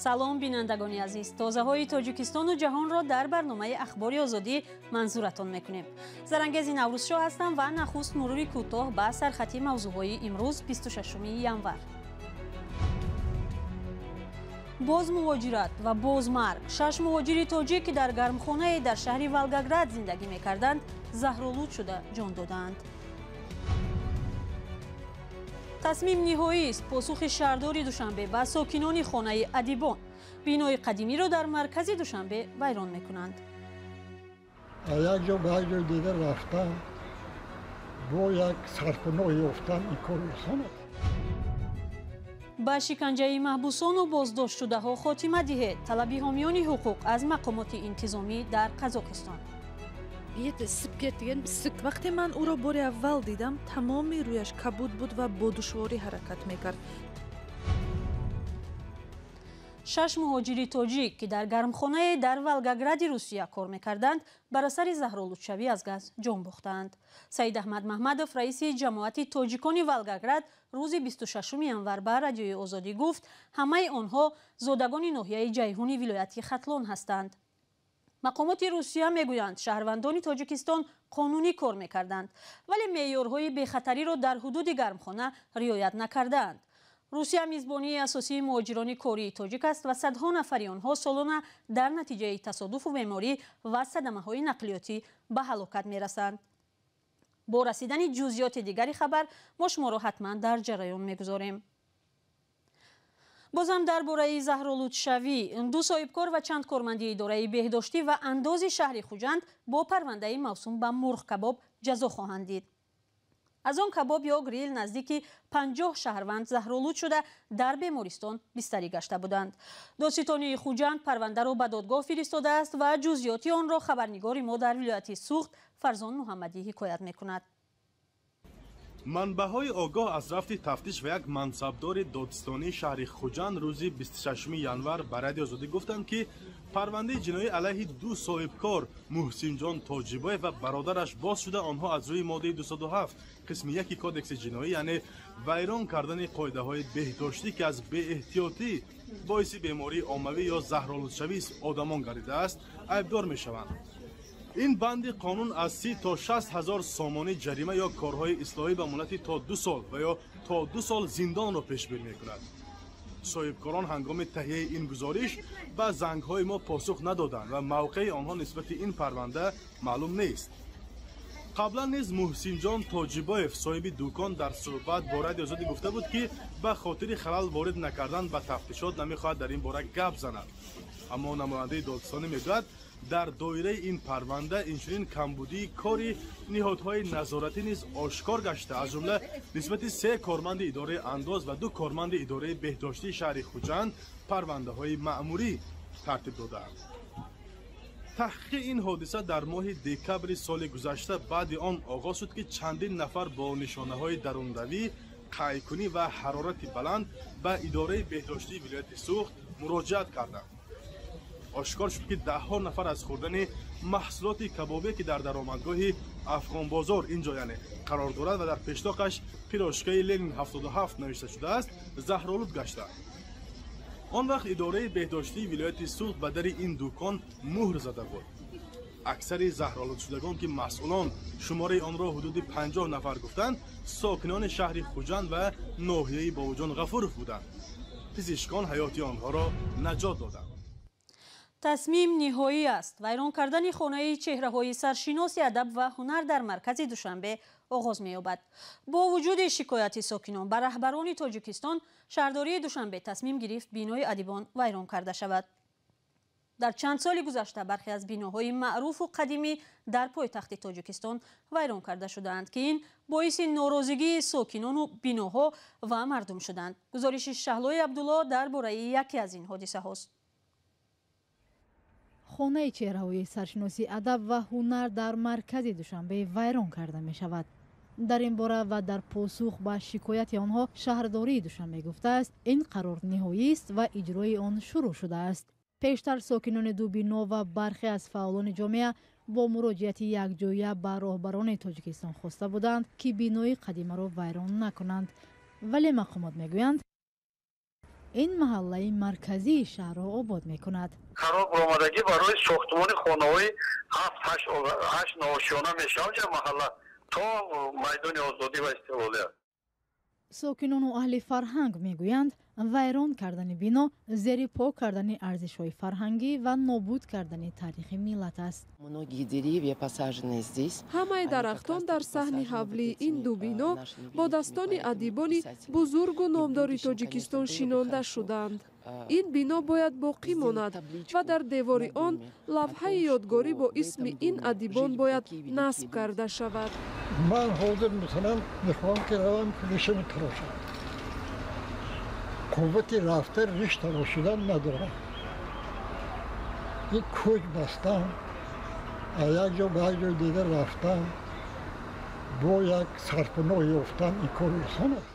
Салом, бинандагони азиз. Тозаҳои Тоҷикистону ҷаҳонро дар барномаи Ахбори Озодӣ манзуратон мекунем. Зарангези Наврӯзшоҳ ҳастам ва нахуст мурури кӯтоҳ ба сархати мавзӯъҳои имрӯз, 26 январ. Боз муҳоҷират ва боз марг. Шаш муҳоҷири тоҷик, ки дар гармхонае дар шаҳри Волгоград зиндагӣ мекарданд, заҳролуд шуда ҷон додаанд. Тасмим ниҳоист. Посухи шаҳрдори Душанбе ба сокинони хонаи адибон. Бинои қадимиро дар маркази Душанбе вайрон мекунанд. Як ҷо ба як ҷои дигар рафтан, бо як сарпаноҳ ёфтан, ин кор осон аст. Ба шиканҷаи маҳбусону боздоштшудаҳо хотима диҳед. Талаби ҳомиёни ҳуқуқ аз мақомоти интизомӣ дар Қазоқистон. Вақте ман ӯро бори аввал дидам, тамоми рӯяш кабуд буд ва бо душворӣ ҳаракат мекард. Шаш муҳоҷири тоҷик, ки дар гармхонае дар Волгогради Русия кор мекарданд, бар асари заҳролудшавӣ аз газ ҷон бохтаанд. Саид Аҳмад Маҳмадов, раиси ҷамоати тоҷикони Волгоград, рӯзи 26 январ ба Радиои Озодӣ гуфт, ҳамаи онҳо зодагони ноҳияи Ҷайҳуни вилояти Хатлон ҳастанд. Мақомоти Русия мегӯянд, шаҳрвандони Тоҷикистон қонунӣ кор мекарданд, вале меъёрҳои бехатариро дар ҳудуди гармхона риоят накардаанд. Русия мизбонии асосии муҳоҷирони кории тоҷик аст ва садҳо нафари онҳо солона дар натиҷаи тасодуфу беморӣ ва садамаҳои нақлиётӣ ба ҳалокат мерасанд. Бо расидани ҷузъиёти дигари хабар мо шуморо ҳатман дар ҷараён мегузорем. Бозам дар бораи заҳролудшавӣ. Ду соҳибкор ва чанд корманди идораи беҳдоштӣ ва андози шаҳри Хуҷанд бо парвандаи мавсум ба мурғкабоб ҷазо хоҳанд дид. Аз он кабоб ё грил наздики 50 шаҳрванд заҳролуд шуда, дар бемористон бистарӣ гашта буданд. Додситонии Хуҷанд парвандаро ба додгоҳ фиристодааст ва ҷузъиёти онро хабарнигори мо дар вилояти Суғд Фарзон Муҳаммадӣ ҳикоят мекунад. Манбаъҳои огоҳ аз рафти тафтиш ва як мансабдори додситонии шаҳри Хуҷанд рӯзи 26 январ ба Радиои Озодӣ гуфтанд, ки парвандаи ҷиноӣ алайҳи ду соҳибкор Муҳсинҷон Тоҷибоев ва бародараш боз шуда, онҳо аз рӯи моддаи 207 қисми 1 кодекси ҷиноӣ, яъне вайрон кардани қоидаҳои беҳдоштӣ, ки аз беэҳтиётӣ боиси бемории оммавӣ ё заҳролудшавии одамон гардидааст, айбдор мешаванд. Ин банди қонун аз 30 то 60 ҳазор сомонӣ ҷарима ё корҳои ислоҳӣ ба муҳлати то 2 сол ва ё то 2 сол зиндонро пешбинӣ мекунад. Соҳибкорон ҳангоми таҳияи ин гузориш ба зангҳои мо посух надоданд ва мавқеи онҳо нисбати ин парванда маълум нест. Қаблан низ Муҳсинҷон Тоҷибоев, соҳиби дукон, дар суҳбат бо Радиои Озодӣ гуфта буд, ки ба хотири халал ворид накардан ба тафтишот намехоҳад дар ин бора гап занад. Аммо намояндаи додситонӣ мегӯяд, дар доираи ин парванда инчунин камбудии кори ниҳодҳои назоратӣ низ ошкор гашта, аз ҷумла нисбати се корманди идораи андоз ва ду корманди идораи беҳдоштии шаҳри Хуҷанд парвандаҳои маъмурӣ тартиб додаанд. Таҳқиқи ин ҳодиса дар моҳи декабри соли гузашта баъди он оғоз шуд, ки чандин нафар бо нишонаҳои дарунравӣ, қайкунӣ ва ҳарорати баланд ба идораи беҳдоштии вилояти Суғд муроҷиат карданд. Ошкор шуд, ки даҳҳо нафар аз хӯрдани маҳсулоти кабобе, ки дар даромадгоҳи Афғонбозор ин ҷо яъне қарор дорад ва дар пештоқаш пирожкаи Ленин 77 навишта шудааст, заҳролуд гаштаанд. Он вақт идораи беҳдоштии вилояти Суғд ба дари ин дукон муҳр зада буд. Аксари заҳролудшудагон, ки масъулон шумораи онро ҳудуди 50 нафар гуфтанд, сокинони шаҳри Хуҷанд ва ноҳияи Бобоҷон Ғафуров буданд. Пизишкон ҳаёти онҳоро наҷот доданд. Тасмим ниҳоӣ аст. Вайрон кардани хонаи чеҳраҳои саршиноси адаб ва ҳунар дар маркази Душанбе оғоз меёбад. Бо вуҷуди шикояти сокинон ба раҳбарони Тоҷикистон, шаҳрдории Душанбе тасмим гирифт бинои адибон вайрон карда шавад. Дар чанд соли гузашта бархе аз биноҳои маъруфу қадимӣ дар пойтахти Тоҷикистон вайрон карда шудаанд, ки ин боиси норозигии сокинону биноҳо ва мардум шуданд. Гузориши Шаҳлои Абдулло дар бораи яке аз ин ҳодисаҳост. Хонаи чеҳраҳои саршиноси адаб ва ҳунар дар маркази Душанбе вайрон карда мешавад. Дар ин бора ва дар посух ба шикояти онҳо шаҳрдории Душанбе гуфтааст, ин қарор ниҳоист ва иҷрои он шурӯъ шудааст. Пештар сокинони ду бино ва бархе аз фаъолони ҷомеа бо муроҷиати якҷоя ба роҳбарони Тоҷикистон хоста буданд, ки бинои қадимаро вайрон накунанд, вале мақомот мегӯянд, Ин маҳаллаи марказии шаҳрро обод мекунад. Қарор баромадагӣ барои сохтмони хонаҳои 7-8 ношиёна мешавад ҷа маҳалла то майдони озодӣ ва истиқлолият. Сокинону аҳли фарҳанг мегӯянд, вайрон кардани бино зери по кардани арзишҳои фарҳангӣ ва нобуд кардани таърихи миллат аст. Ҳамаи дарахтон дар саҳни ҳавлии ин ду бино бо дастони адибони бузургу номдори Тоҷикистон шинонда шуданд. Ин бино бояд боқӣ монад ва дар девори он лавҳаи ёдгорӣ бо исми ин адибон бояд насб карда шавад. Ман ҳозир, масалан, мехоҳам, ки равам ришами тарошам. Қуввати рафта риш тарошидан надорам. Ин кӯч бастам, аз як ҷо ба як ҷои дигар рафтам, бо як сарпаноҳ ёфтан ин кор осон аст.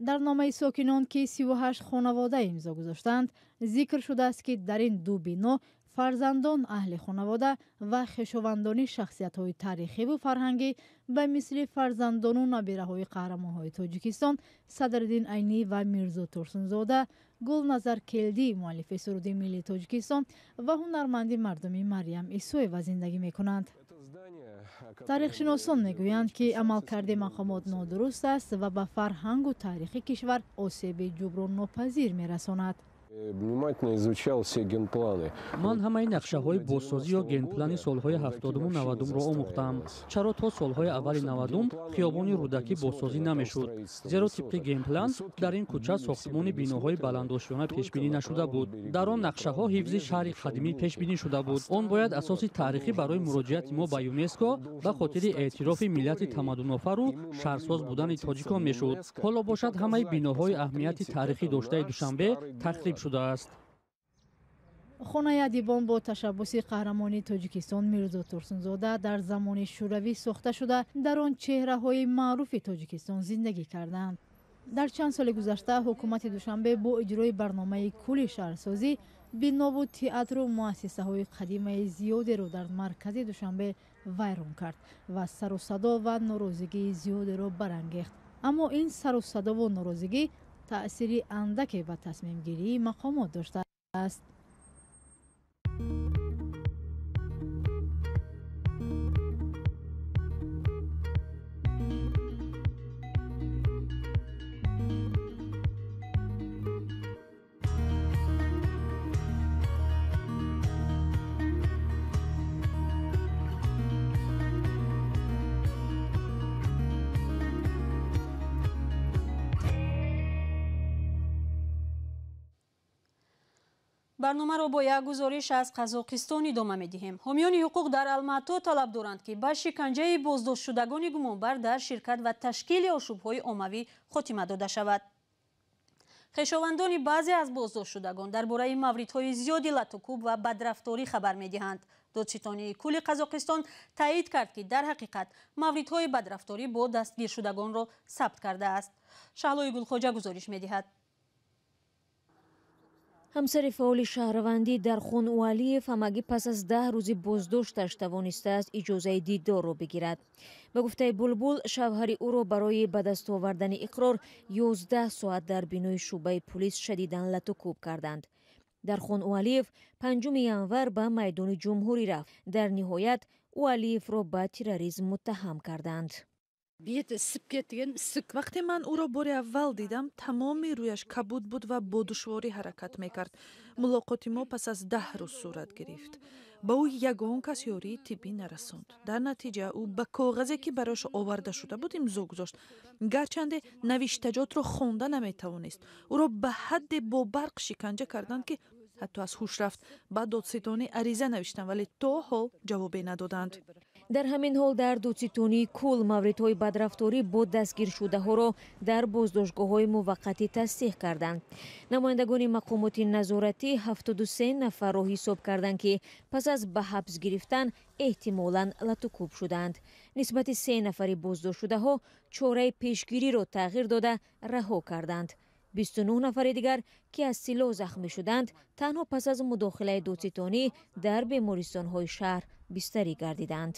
Дар номаи сокинон, ки 38 хонавода имзо гузоштаанд, зикр шудааст, ки дар ин ду бино фарзандон, аҳли хонавода ва хешовандони шахсиятҳои таърихиву фарҳангӣ ба мисли фарзандону набираҳои қаҳрамонҳои Тоҷикистон Садриддин Айнӣ ва Мирзо Турсунзода, Гулназар Келдӣ, муаллифи суруди миллии Тоҷикистон, ва ҳунарманди мардуми Марьям Исоева зиндагӣ мекунанд. Таърихшиносон мегӯянд, ки амалкарди мақомот нодуруст аст ва ба фарҳангу таърихи кишвар осеби ҷуброннопазир мерасонад. Внимательно изучал все генпланы. Ман ҳамаи нақшаҳои бозсозӣ ё генплани солҳои 70-уму 90-умро омӯхтам. Чаро то солҳои аввали 90-ум хиёбони Рӯдакӣ бозсозӣ намешуд? Зеро тибқи генплан дар ин кӯча сохтмони биноҳои баландошёна пешбинӣ нашуда буд. Дар он нақшаҳо ҳифзи шаҳри қадимӣ пешбинӣ шуда буд. Он бояд асоси таърихӣ барои муроҷиати мо ба ЮНЕСКО ба хотири эътирофи миллати тамаддунофару шаҳрсоз будани тоҷикон мешуд. Ҳоло бошад, ҳамаи биноҳои аҳамияти таърихӣ доштаи Душанбе тахриб шудааст. Хонаи адибон бо ташаббуси қаҳрамони Тоҷикистон Мирзо Турсунзода дар замони Шӯравӣ сохта шуда, дар он чеҳраҳои маъруфи Тоҷикистон зиндагӣ карданд. Дар чанд соли гузашта ҳукумати Душанбе бо иҷрои барномаи кулли шаҳрсозӣ бинову театру муассисаҳои қадимаи зиёдеро дар маркази Душанбе вайрон кард ва сару садо ва норозигии зиёдеро барангехт. Аммо ин сару садову норозигӣ таъсири андаке ба тасмимгирии мақомот доштааст. Барномаро бо як гузориш аз Қазоқистон идома медиҳем. Ҳомиёни ҳуқуқ дар Алмато талаб доранд, ки ба шиканҷаи боздоштшудагони гумонбар дар ширкат ва ташкили ошӯбҳои оммавӣ хотима дода шавад. Хешовандони баъзе аз боздоштшудагон дар бораи мавридҳои зиёди латукӯб ва бадрафторӣ хабар медиҳанд. Додситонии кулли Қазоқистон таъид кард, ки дар ҳақиқат мавридҳои бадрафторӣ бо дастгиршудагонро сабт кардааст. Шаҳлои Гулхоҷа гузориш медиҳад. Ҳамсари фаъоли шаҳрвандӣ Дархун Уалиев ҳамагӣ пас аз 10 рӯзи боздошташ тавонистааст иҷозаи дидорро бигирад. Ба гуфтаи Булбул, шавҳари ӯро барои ба даст овардани иқрор 11 соат дар бинои шӯъбаи пулис шадидан латукӯб карданд. Дархун Уалиев 5 январ ба майдони ҷумҳурӣ рафт. Дар ниҳоят Уалиевро ба терроризм муттаҳам карданд. Вақте ман ӯро бори аввал дидам, тамоми рӯяш кабуд буд ва бо душворӣ ҳаракат мекард. Мулоқоти мо пас аз 10 рӯз сурат гирифт. Ба ӯ ягон кас ёрии тиббӣ нарасонд. Дар натиҷа ӯ ба коғазе, ки барояш оварда шуда буд, имзо гузошт, гарчанде навиштаҷотро хонда наметавонист. Ӯро ба ҳадде бо барқ шиканҷа карданд, ки ҳатто аз ҳуш рафт. Ба додситонӣ ариза навиштам, вале то ҳол ҷавобе надоданд. Дар ҳамин ҳол дар додситонии кул мавридҳои бадрафторӣ бо дастгиршудаҳоро дар боздоштгоҳҳои муваққатӣ тасдиқ карданд. Намояндагони мақомоти назоратӣ 73 нафарро ҳисоб карданд, ки пас аз ба ҳабс гирифтан эҳтимолан латукӯб шуданд. Нисбати 3 нафари боздоштшудаҳо чораи пешгириро тағйир дода раҳо карданд. 29 нафари дигар, ки аз силоҳ захмӣ шуданд, танҳо пас аз мудохилаи додситонӣ дар бемористонҳои шаҳр бистарӣ гардиданд.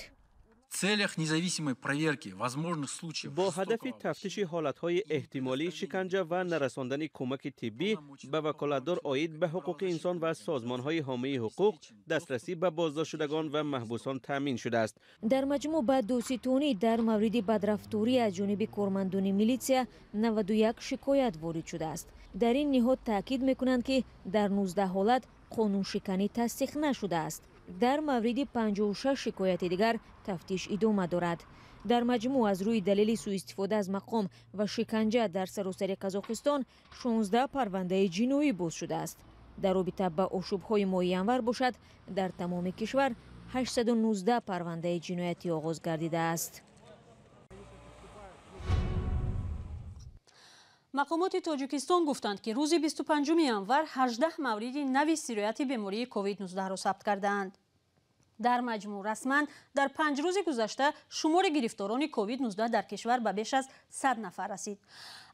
Целях независимой проверки возможных случаев бо ҳадафи тафтиши ҳолатҳои эҳтимолии шиканҷа ва нарасондани кӯмаки тиббӣ ба ваколатдор оид ба ҳуқуқи инсон ва созмонҳои ҳомии ҳуқуқ дастрасӣ ба боздоштшудагон ва маҳбусон таъмин шудааст. Дар маҷмӯъ ба додситонӣ дар мавриди бадрафторӣ аз ҷониби кормандони милитсия 91 шикоят ворид шудааст. Дар ин ниҳод таъкид мекунанд, ки дар 19 ҳолат қонуншиканӣ тасдиқ нашудааст. Дар мавриди 56 шикояти дигар тафтиш идома дорад. Дар маҷмӯъ аз рӯи далели сӯистифода аз мақом ва шиканҷа дар саросари Қазоқистон 16 парвандаи ҷиноӣ боз шудааст. Дар робита ба ошӯбҳои моҳи январ бошад, дар тамоми кишвар 819 парвандаи ҷиноятӣ оғоз гардидааст. Мақомоти Тоҷикистон гуфтанд, ки рӯзи 25 январ 18 мавриди нави сирояти бемории COVID-19-ро сабт кардаанд. Дар маҷмӯъ расман дар 5 рӯзи гузашта шумори гирифторони COVID-19 дар кишвар ба беш аз 100 нафар расид.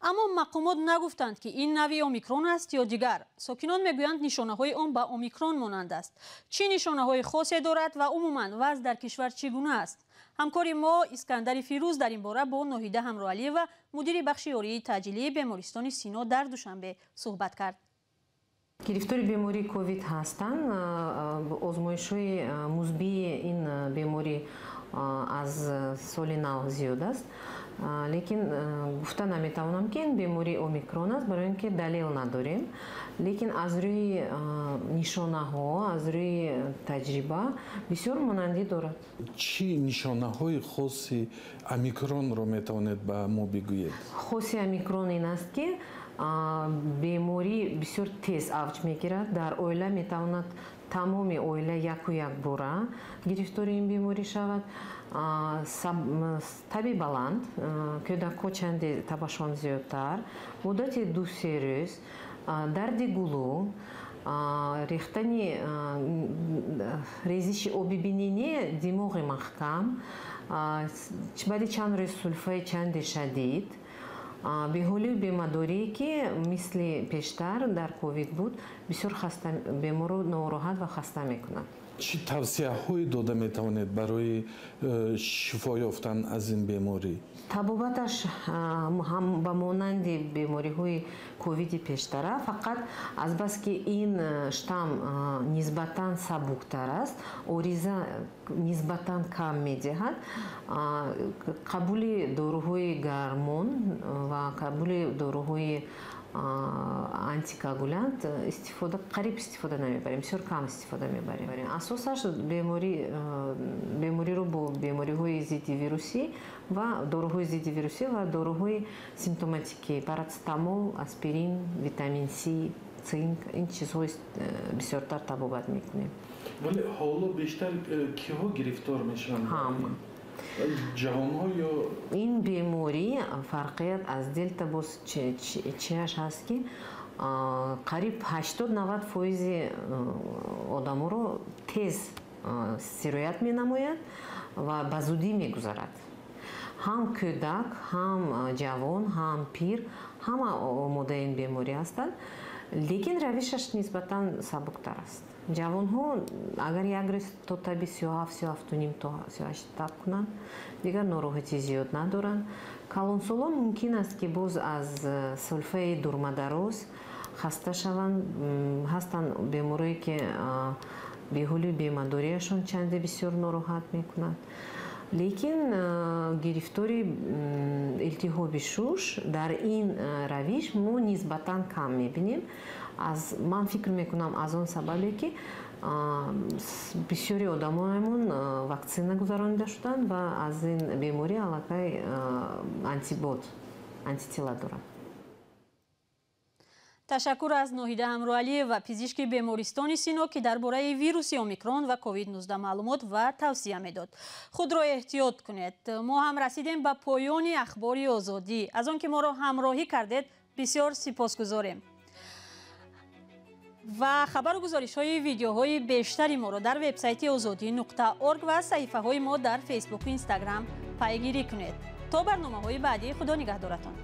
Аммо мақомот нагуфтанд, ки ин нави омикрон аст ё дигар. Сокинон мегӯянд, нишонаҳои он ба омикрон монанд аст. Чӣ нишонаҳои хосе дорад ва умуман вазъ дар кишвар чӣ гуна аст? Ҳамкори мо Искандари Фирӯз дар ин бора бо Ноҳида Ҳамроалиева, мудири бахши ёрии таъҷилии бемористони Сино дар Душанбе суҳбат кард. Гирифтори бемории ковид ҳастанд. Озмоишҳои мусбии ин беморӣ аз соли нав зиёд аст. Лекин гуфта наметавонам, ки ин бемории омикрон аст, барои ин ки далел надорем. Лекин аз рӯи нишонаҳо, аз рӯи таҷриба бисёр монандӣ дорад. Чӣ нишонаҳои хоси омикронро метавонед ба мо бигӯед? Хоси омикрон ин аст, ки беморӣ бисёр тез авҷ мегирад. Дар оила метавонад тамоми оила яку якбора гирифтори ин беморӣ шавад. Таби баланд, кӯдакҳо чанде табашон зиёдтар, муддати 2-3 рӯз, дарди гулӯ, рехтани резиши оби бинӣ, не димоғи маҳкам, баъди чанд рӯз сулфаи чанде шадид, беҳолию бемадорие, ки мисли пештар дар ковид буд, бисёр беморро нороҳат ва хаста мекунад. Чӣ тавсияҳое дода метавонед барои шифо ёфтан аз ин беморӣ? Табобаташ ба монанди бемориҳои ковиди пештара, фақат азбаски ин штамм нисбатан сабуктар аст, ориза нисбатан кам медиҳад, қабули доруҳои гармон ва қабули доруҳои антикоагулянт истифода қариб истифода намебарем, бисёр кам истифода мебарем. Асосаш бемориро бо бемориҳои зидди вирусӣ ва доруҳои зидди вирусӣ ва доруҳои симптоматикӣ, парацетамол, аспирин, витамин С, цинк, ин чизҳо бисёртар табобат мекунем. Вале ҳоло бештар киҳо гирифтор мешаванд? Ҳама. Ҷавонҳо ё ин беморӣ фарқият аз делта боз чиаш ҳаст, ки қариб 80-90 фоизи одаморо тез сироят менамояд ва ба зудӣ мегузарад. Ҳам кӯдак, ҳам ҷавон, ҳам пир, ҳама омодаи ин беморӣ ҳастанд, лекин равишаш нисбатан сабуктар аст. Ҷавонҳо агар як рӯз то таби 37, 37,5 то 38 таб кунанд, дигар нороҳатӣ зиёд надоранд. Калонсолон мумкин аст, ки боз аз сулфаи дурмадароз хаста шаванд. Ҳастанд беморое, ки беҳолию бемадориашон чанде бисёр нороҳат мекунад. Лекин гирифтори илтиҳоби шуш дар ин равиш мо нисбатан кам мебинем. Ман фикр мекунам, аз он сабабе, ки бисёри одамоамон ваксина гузаронида шуданд ва аз ин беморӣ аллакай антибод, антитела доранд. Ташаккур аз Ноҳида Ҳамроалиева, пизишки бемористони Сино, ки дар бораи вируси омикрон ва COVID-19 маълумот ва тавсия медод. Худро эҳтиёт кунед. Мо ҳам расидем ба поёни Ахбори Озодӣ. Аз он ки моро ҳамроҳӣ кардед, бисёр сипосгузорем. Ва хабару гузоришҳои видеоҳои бештари моро дар вебсайти ozodi.org ва саҳифаҳои мо дар Фейсбуку Инстаграм пайгирӣ кунед. То барномаҳои баъдӣ, Худо нигаҳдоратон.